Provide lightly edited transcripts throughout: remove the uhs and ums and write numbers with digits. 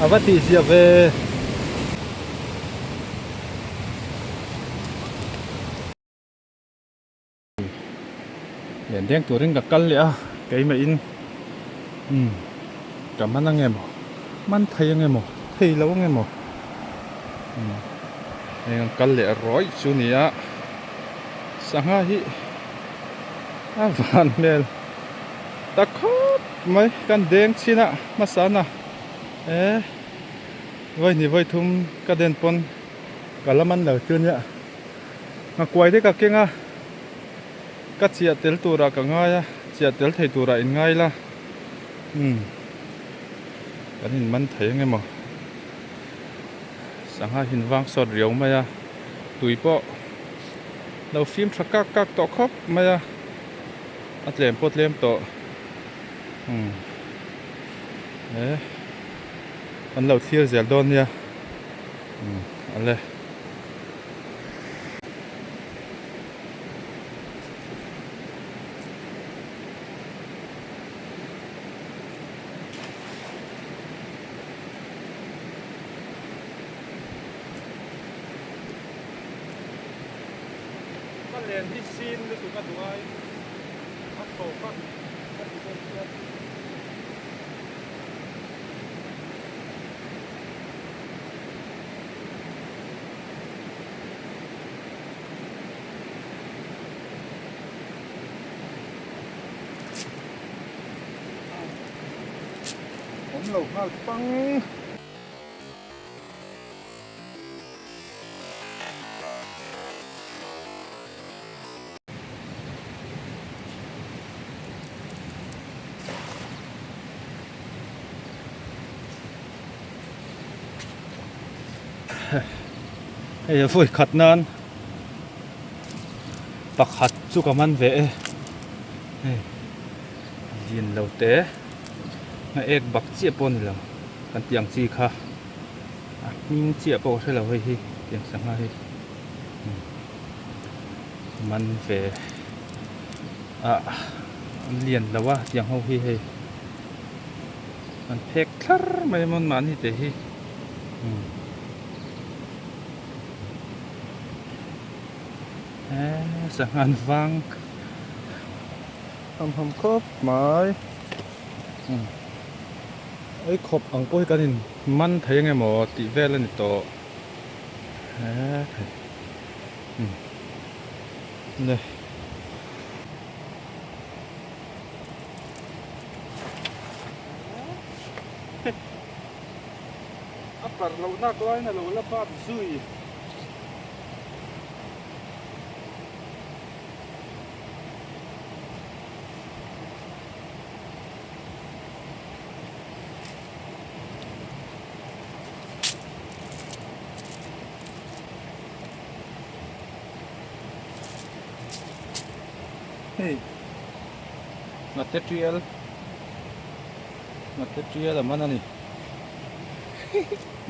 A va tih ziah ve. Lian deng turin ka kal leh a keimah in umm ka man ange maw man thei ange maw thei lo ange maw umm hei an kal leh rawih chu ni a sangha hi a van hmel ta khawp mai kan deng chin a hmasa na e vawi hnih vawi thum ka den pawn ka la man lo chu nia. Nghakuai te ka keng a, ka chiah tel turah ka ngai a, chiah tel thei turah in ngai la, umm kan in man thei ang emaw sangha hin vang sawt riau mai a, tui pawh lo fim tha kak kak tawh khawp mai a, a tlem pawh tlem tawh umm he kan lo thlir zel dawn nia umm ale. Ka len hi sin lutuk a duh ai a thlawk a ka ti dawn chuan. Awm lo nghal pang. Hei a vawi khat nan pakhat chu ka man ve e hei lian lo te a ek bak chiah pawh a ni lo kan tih ang chi kha a hming chiah pawh ka hre lo hei hi tiang sangha hi man ve a an lian lo a tiang ho hi hei. An phek thlar mai a mawn mahni te hi umm eee sangha an vang ham ham khawp mai umm ei khawp ang pawh hi kan in man thei ange maw tih vel a ni tawh eee thei umm le. A parh loh nak laiin a lo la bat zui. Hei material material a man a ni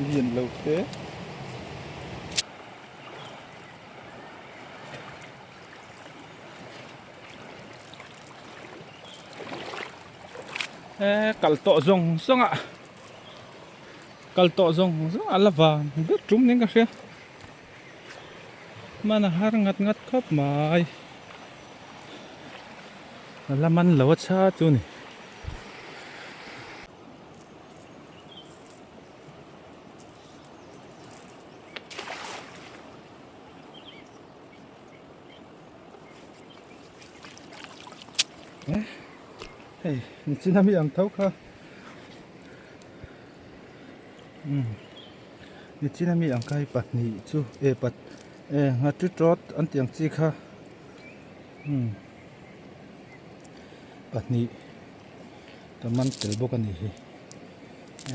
lian lo te e kal tawh zawng zawng a kal tawh zawng zawng a la vang ber tum niin ka hria. Hman a har ngat ngat khawp mai. A la man lo a chha chu ni. Hei nichin ami ang tho kha. Umm nichin ami ang kha hei pahnih chu eh pat eh nghatri tawt an tih ang chi kha umm pahnih ka man tel bawk a ni hi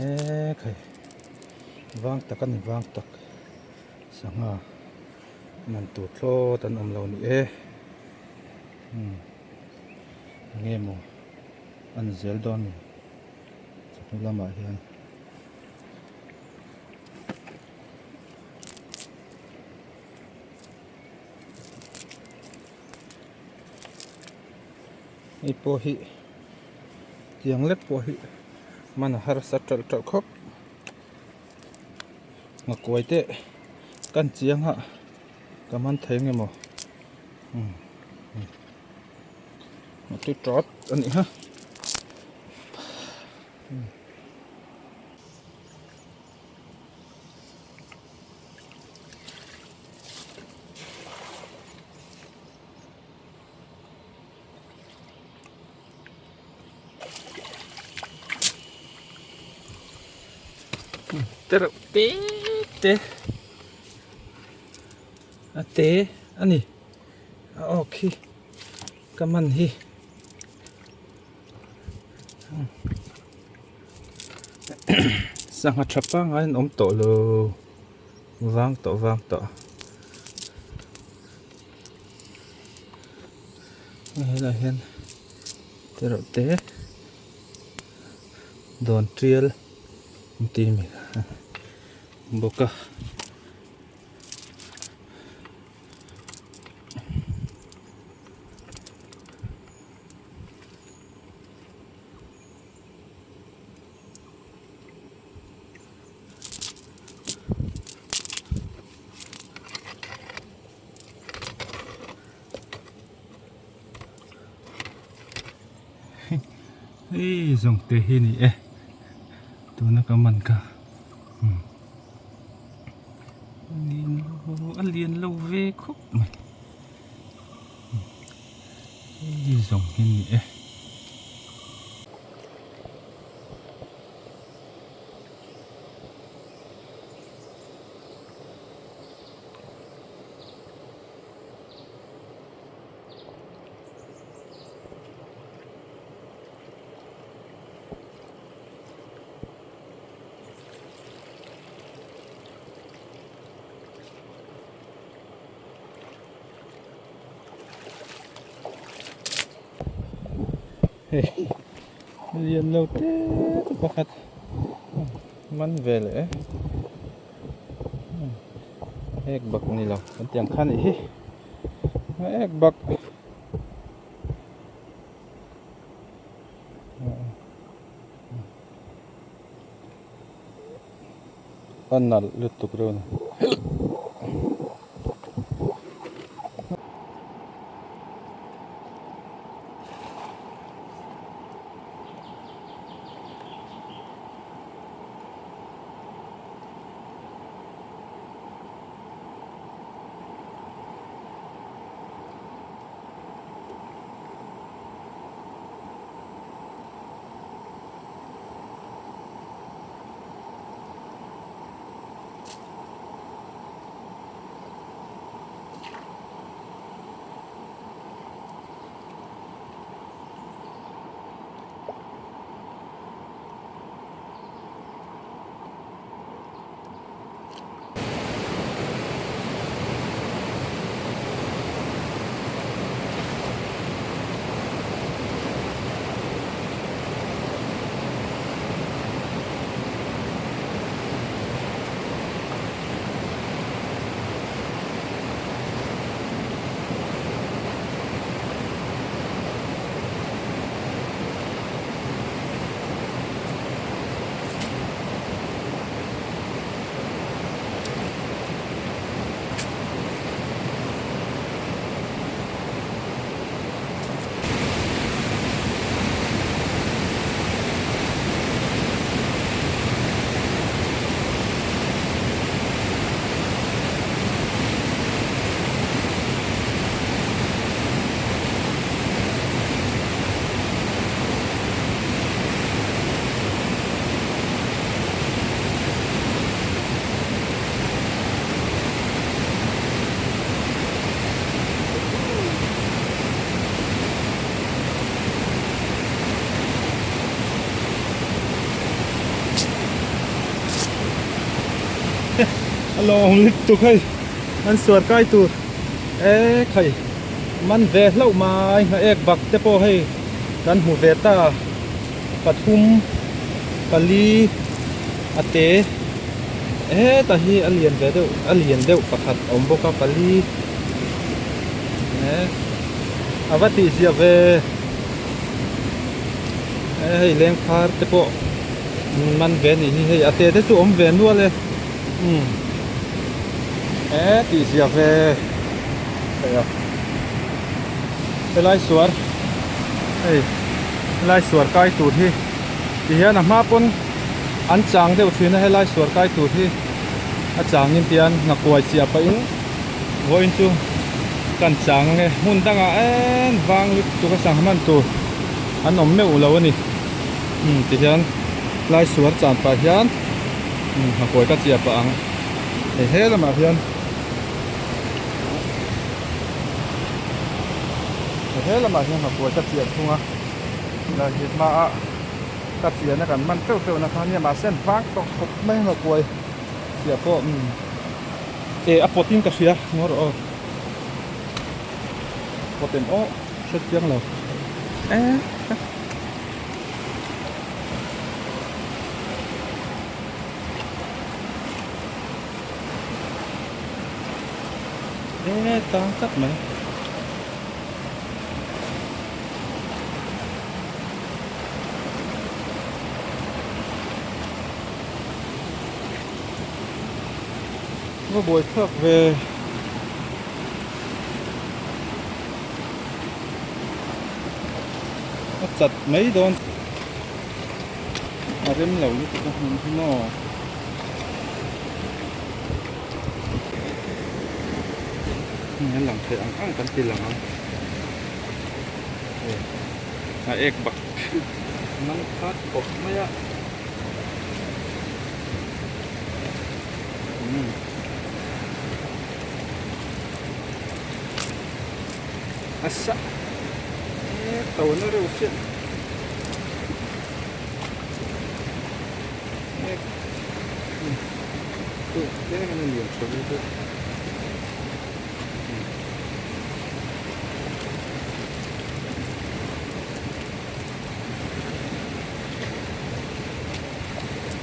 eee khai vang tak a ni vang tak sangha man tur thlawt an awm lo ni e umm enge maw a ni zel dawn ni. Chawhnu lamah hian hei pawh hi tiang lek pawh hi man a harsa ṭalh ṭalh khawp. Nghakuai te kan chiang a ka man thei ange maw nghatui tawt a nih kha. Te reuh te te a te a ni a awk hi ka man hi sangha tha pangai an awm tawh lo vang tawh vang tawh. Helaiah hian te reuh te dawn tial an tih mai bawk a. Hei zawng te hi ni e tuna ka man kha a lian lo ve khawp mai hei zawng hi ni e. Hei lian lo te pakhat man ve leh e. Ek bak ni lo kan tiang kha nih hi ek bak a nalh lutuk reuh a ni. A lawng lutuk hei an suar kai tur e khai man ve hlauh mai hna ek bak te pawh hei kan hmu ve ta pathum pali a te heta hi a lian ve deuh a lian deuh pakhat a awm bawk a pali e a va tih ziah ve e hei lengphar te pawh man ve a nih hi hei a te te chu awm ve nual e. Umm e tih zia ve theih a helai suar hei helai suar kai tur hi ti hian a hma pawn an chang deuh thin a helai suar kai tur hi a changin tian nghakuai chiah pahin vawiin chu kan chang ange hmun dangah en vang lutuk a sangha man tur an awm meuh lo a ni umm ti hian lai suar chan pah hian umm nghakuai ka chiah pah ang hei he lamah hian hei he lamah hian nghakuai ka chiah thung a lai hi hmaah ka chiahna kan man teuh teuh na kha ania mahse an vang tawh khawp mai nghakuai chiah pawh umm eh a pawt in ka hria ngaw rawh aw pawt em aw hre chiang lo eh. E tang tlat mai. Va buai thlak ve. A chat mai dawn. A rem lo lutuk a hmun hi maw. Hei a lang theih ang ang kan ti lang ang. Hei a ek bak nang khat khawp mai a. Umm. A sa e to na reuh chiah ek tu te kan a lian tha ve deuh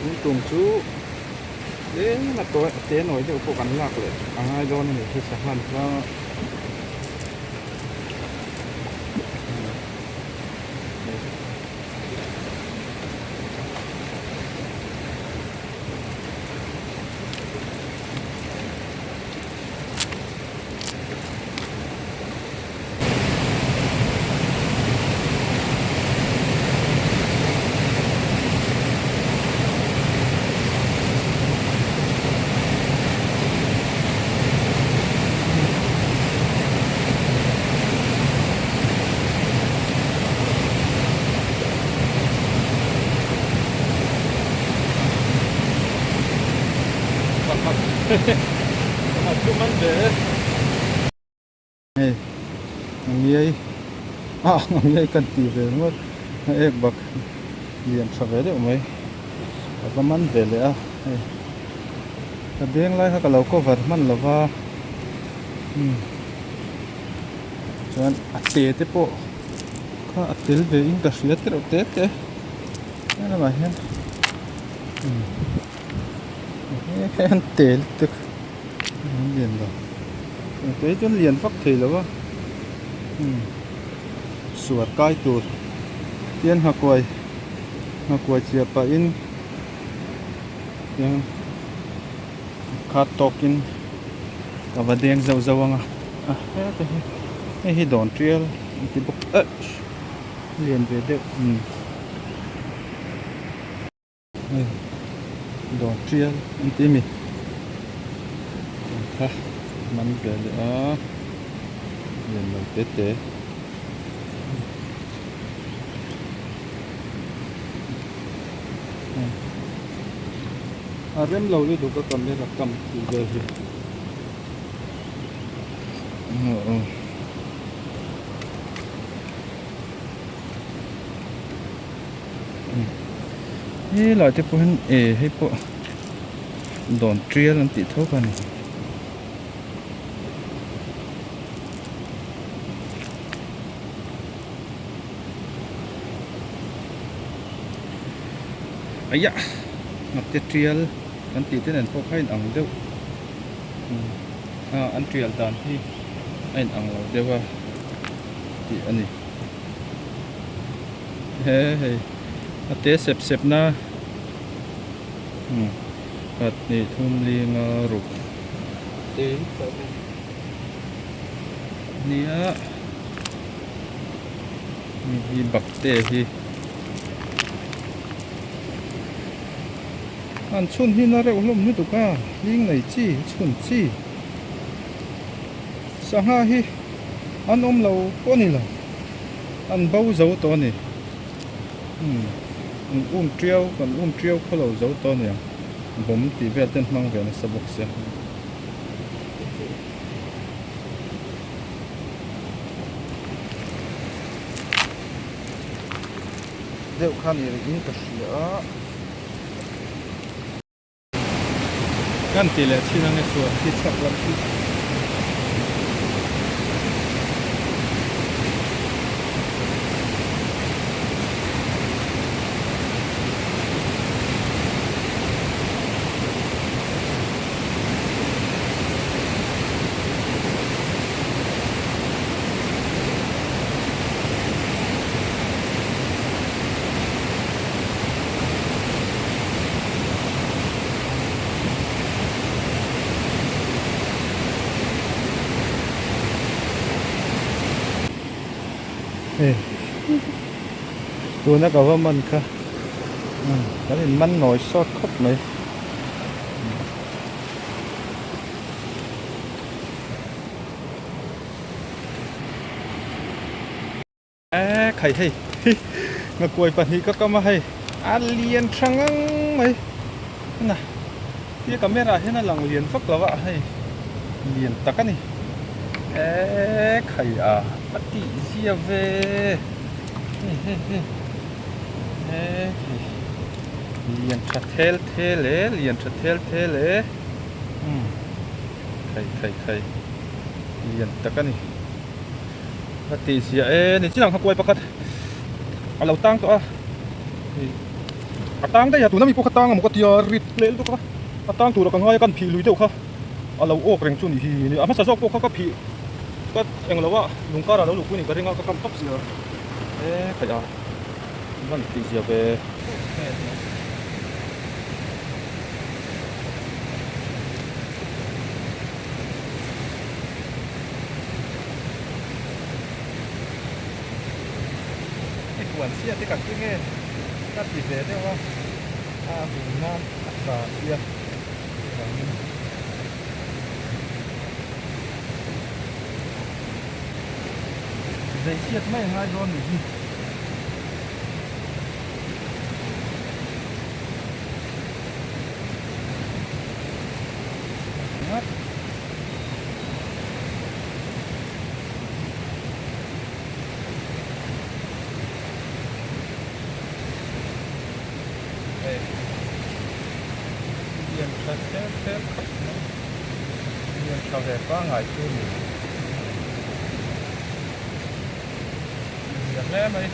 tun tum chu tlem a tawi te nawi deuh pawh kan lak leh a ngai dawn a ni hi sangha kha. Pakhat pakhat chu man ve e. Hei a ngiai ah a ngiai kan ti ve ringawt a ek bak lian tha ve deuh mai a va man ve leh a hei ka deng lai kha ka lo cover hman lo va umm chuan a te te pawh kha a tel ve in ka hria tereuh te te he lamah hian umm he an te lutuk. An lian lo engte hi chuan lian vak thei lo a umm suar kai tur tian nghakuai nghakuai chiah pahin tiang khat tawkin ka va deng zauh zauh ang a a hete hi hei hi dawn tial an ti bawk eh lian ve deuh umm. Hei dawr tial an ti a mi kha man ve leh a lian lo te te a rem lo lutuk a camera kam tih vel hi aw. Helai te pawh hian eh hei pawh dawn tial an tih tho kha a ni. Aia hnapte tial kan tih te nen pawh kha a inang deuh ah an tial dan hi a inang lo deuh a tih a ni. He hei a te sep sep na umm Pakhat hnih thum li nga ruk nia mi hi bakte hi an chhun hi na reuh hlawm lutuk a hling nei chi chhun chi sangha hi an awm lo pawh a ni lo an bo zo tawh a ni. Umm an um tiau kan um tiau khaw lo zo tawh aniang bawm tih vel te an hmang ve nasa bawk sia. Deuh kha ni rih in ka hria a. Kan tih leh chin ange suan khi chhak lam khi. Hei tuna ka va man kha kan in man nawi sawt khawp mai. E khai hei ngakuai pahnih ka kam a hei a lian tha ngang mai na tia camera ah hian a lang lian vak lo a hei lian tak a ni e khai a a tih zia ve hei hei hei e khai lian tha thel thel e lian tha thel thel e umm khai khai khai lian tak a ni. A tih ziah e ni chin ang kha kuai pakhat a lo tang tawh a a tang daih a tuna mi pawh kha tang a maw ka tia rit leh lutuk a a tang tura ka ngai a kan phih lui deuh kha a lo awk reng chu ni hi ni a hmasa zawk pawh kha ka phih ka englo a lung karah lo luhpui ni ka ring a ka kam tawp sia e khaih a van tih ziah ve. I puan chhiat hi ka keng e ka ti ve deuh a a hum nan a tha sia chuvangin zei chhiat mai a ngai dawn nih hi. Lian tha tel tel khawp mai lian tha ve pangai chu ni lian hle mai.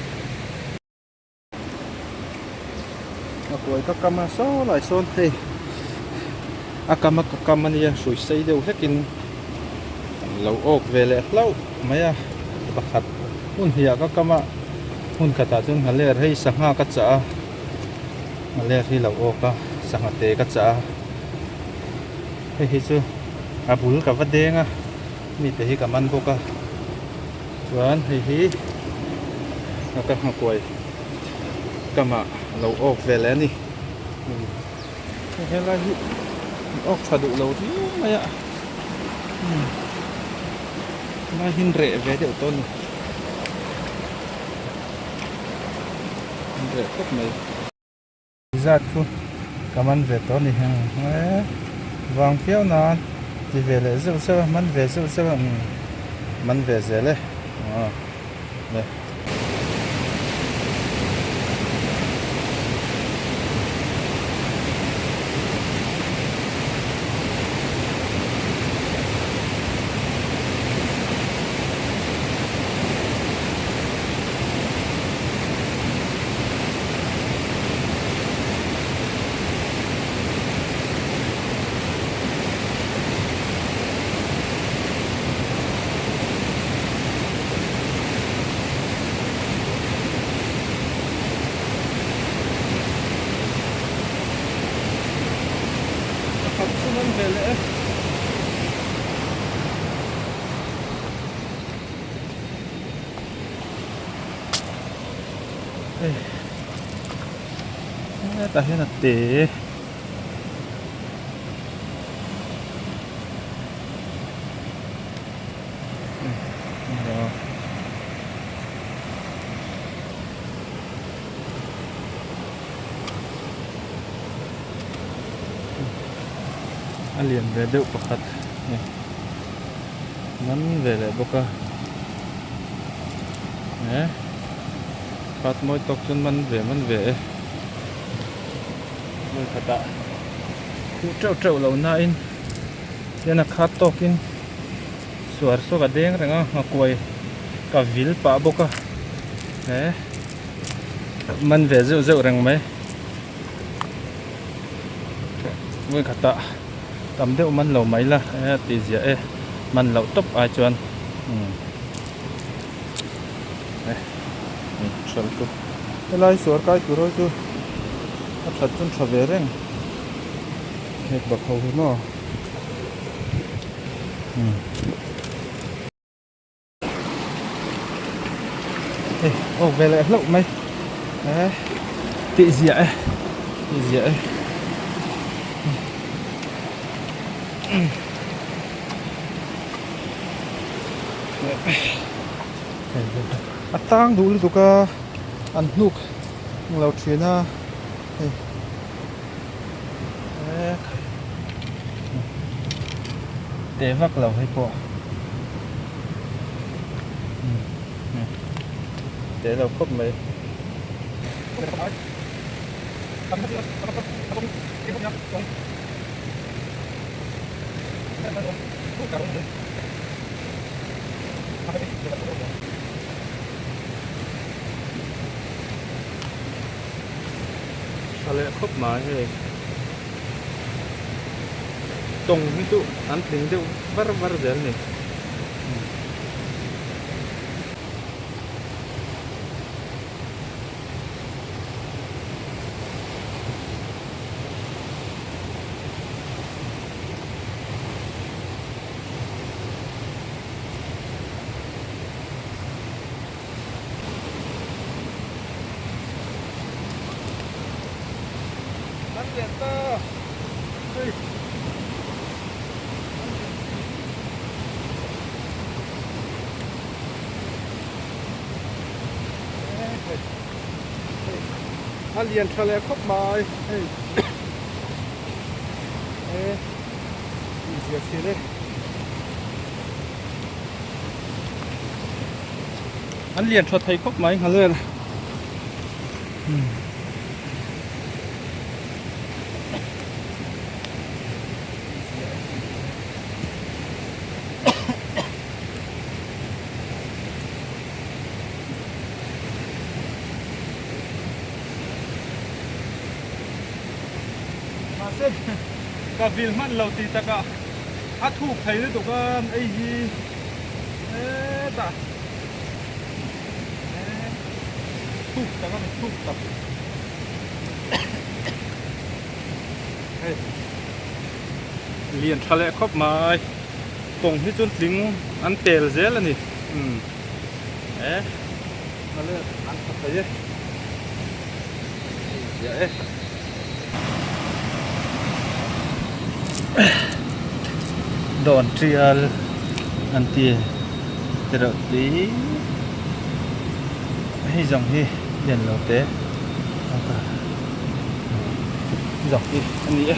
A kuai ka kam a saw lai sawn hei a kam a ka kam a nia hrui sei deuh hlek in an lo awk ve leh hlauh mai a pakhat hmun hnih ah ka kam a hmun khat ah chuan nghaler hei sangha ka chah a nghaler hi lo awk a sangha te ka chah a hei hi chu a bul ka va deng a mite hi ka man bawk a. Chuan hei hi a ka nghakuai kamah a lo awk ve leh a ni. Hei helai hi an awk tha duh lo riau mai a helai hi an reh ve deuh tawh a ni an reh khawp mai. Zat khu ka man ve tawh a ni heng e vang viau nan ti ve leh zeuh zeuh a man ve zeuh zeuh a umm man ve zel e aw le. ve leh e. Hei hetah hian a te. A lian ve deuh pakhat man ve leh bawk a eh khat mawi tawk chuan man ve man ve e hmun khatah khuh teuh teuh loh nain hian a khat tawkin suar saw ka deng reng a nghakuai ka vil pah bawk a he man ve zeuh zeuh reng mai vawi khatah tam deuh man lo mai la e tih ziah e man loh tawp ai chuan umm e hralh chu helai suar kai tur ho chu a that chuan tha ve reng hek bak ho hi maw. Hei awk ve leh hlauh mai eh tih ziah e tih ziah e a tang duh lutuk a an hnuk lo thin a hei. Teh vak lo hei pawh teh lo khawp mai. Tha leh khawp mai hei tawng hi chu an tling deuh var var zel a ni. An lian ta hei a lian tha leh khawp mai hei e tih zia thin e. An lian tha thei khawp mai nghalel. Mahse ka vil hman lo tih takah a thuk thei lutuk a ei hi. Hetah thuk tak a ni thuk tak hei lian tha leh khawp mai tawng hi chuan tling an tel zel a ni umm e an tha thei e ziah e. Dawn tial an ti ti reuh tui hei zawng hi lian lo te zawng hi a ni e.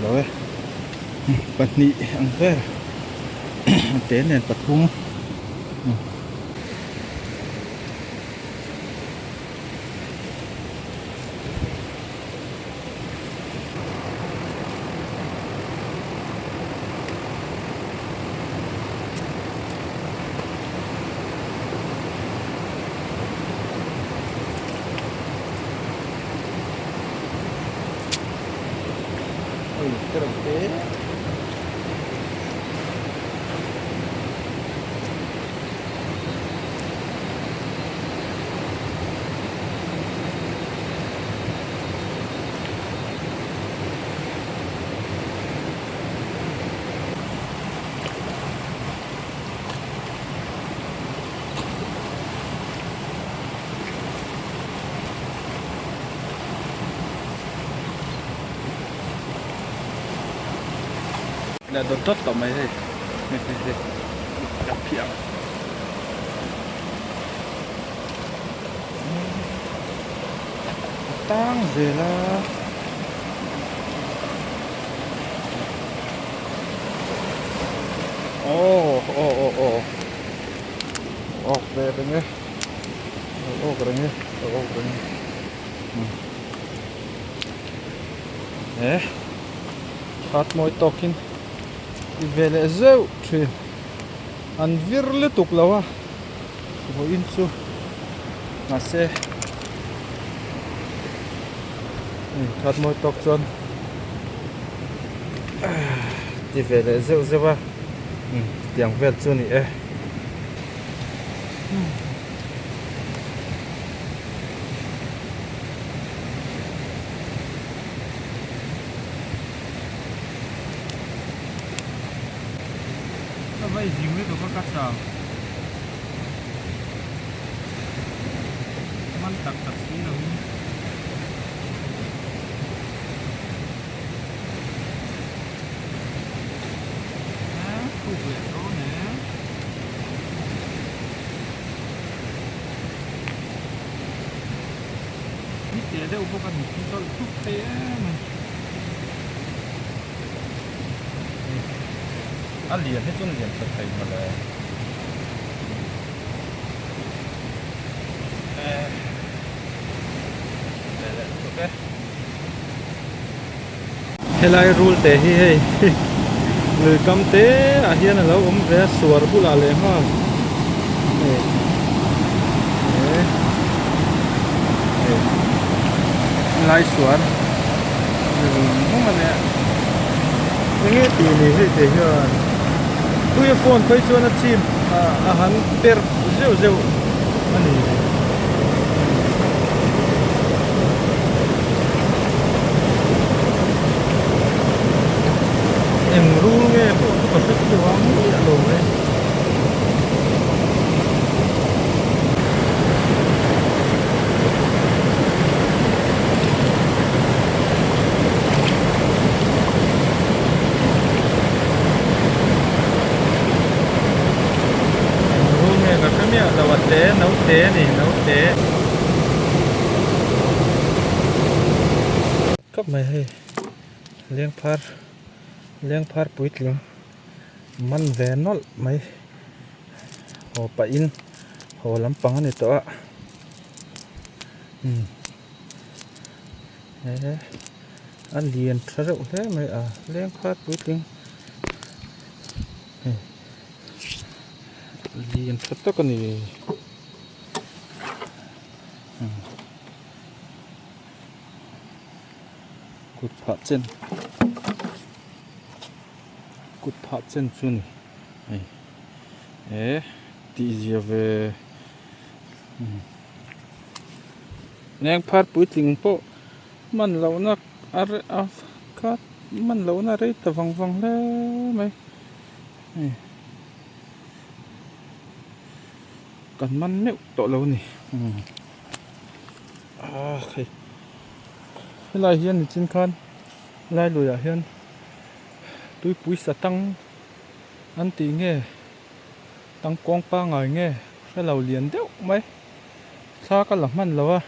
lo e pahnih ang vel a te nen pathum. Leh dawt dawt tawh mai hei hei ka phiah ang. A tang zel a. Aw aw aw aw awk ve reng e awk reng e awk reng e eh khat mawi tawkin ti ve leh zeuh thin an vir lutuk lo a vawiin chu mahse khat mawi tawk chuan ti ve leh zeuh zeuh a tiang vel chu a ni e. Ka vai zing lutuk a ka chau. Man tak tak si lo in. Thuk leh dawn e. Ni teh deuh bawk a ni. Ni chawlh thuk thei em a ni. A lian hi chuan lian tha thei mawle. Helai rul te hi hei lui kam te ah hian a lo awm ve a suar bulah leh nghal hei hei helai suar vung a nia enge tih ni hei te hian tui a phone phei chuan a chim a han per zeuh zeuh a ni. Eng rul nge pawh chu ka hre chuang miah lo mai. Eng rul nge ka hre miah lo a te naute a ni naute. Khawp mai hei lengphar lengphar puitling man ve nawlh mai haw pah in haw lampang a ni tawh a umm he a lian tha reuh hle mai a lengphar puitling hei lian tha tak a ni umm. Kut phah chen kut phah chen chu ni hei eh tih zia ve lengphar puitling pawh hman lohna a reh a kha hman lohna a rei ta vang vang hle mai hei kan man meuh tawh lo a ni. Ah hei helai hian nichin khan lai luiah hian tuipui sa tang an tih nge tangkawng pangngai nge hrelo lian deuh mai thla ka la hman lo a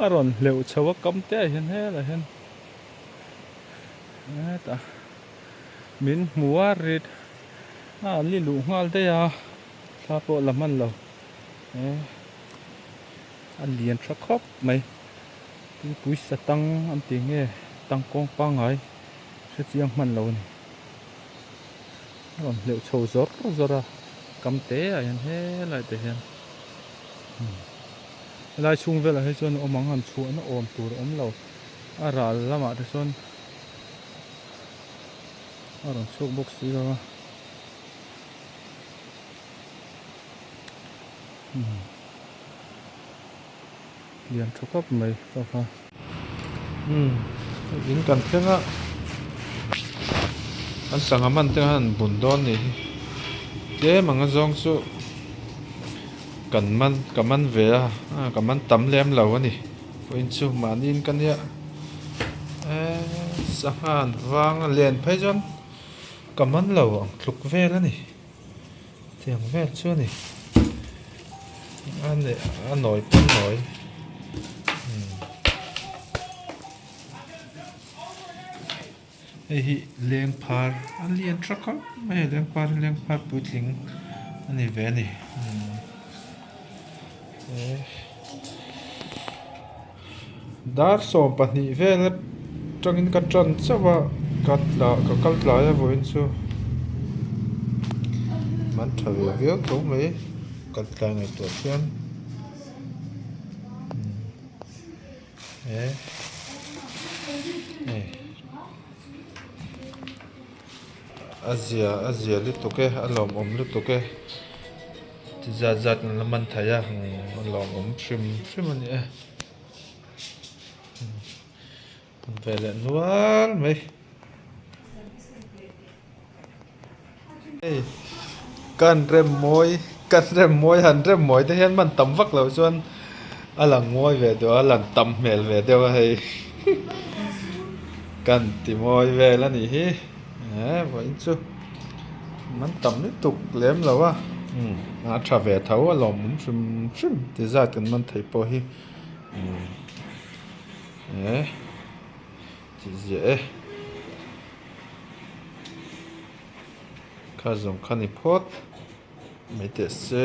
a rawn hleuh chho a kam te ah hian helaiah hian. Hetah min hmu a rit a an li luh nghal daih a thla pawh la hman lo eh a lian tha khawp mai tuipui sa tang an tih nge tangkawng pangngai hre chiang hman lo a ni a rawn hleuh chho zawr zawr a kam te ah hian helai te hian helai chhung velah hi chuan awm ang han chhuahna awm tur a awm lo a ral lamah te chuan a rawn chhuak bawk si lo a lian tha khawp mai ka kha umm in kan thleng a an sangha man te khan an bun dawn nih hi tlem ang a zawng chu kan man ka man ve a ka man tam lem lo a ni. Vawiin chu mahniin ka nia eee sangha an vang a len phei chuan ka man lo ang tluk vel a ni tiang vel chu a ni a leh a nawi pawh a nawi hei hi leng phar a lian tha khawp mai a leng phar hi leng phar puitling a ni ve a ni dar 12 vel atangin ka tan chauh a ka tla ka kal tlai a vawiin chu man tha ve viau tho mai kal tlai ngaihtuah hian. A zia a zia lutuk e a lawmawm lutuk e ti zat zat an la man thei a a lawmawm hrim hrim a ni e ve leh nual mai. Hei kan rem mawi kan rem mawi han rem mawi te hian man tam vak loh chuan a lang mawi ve duh a a lan tam hmel ve deuh a hei kan ti mawi vel a nih hi eh vawiin chu man tam lutuk lem lo a umm a tha ve tho a lawmawm hrim hrim ti zat kan man theih pawh hi umm eh tih ziah e. Kha zawng kha ni phawt mai teh se.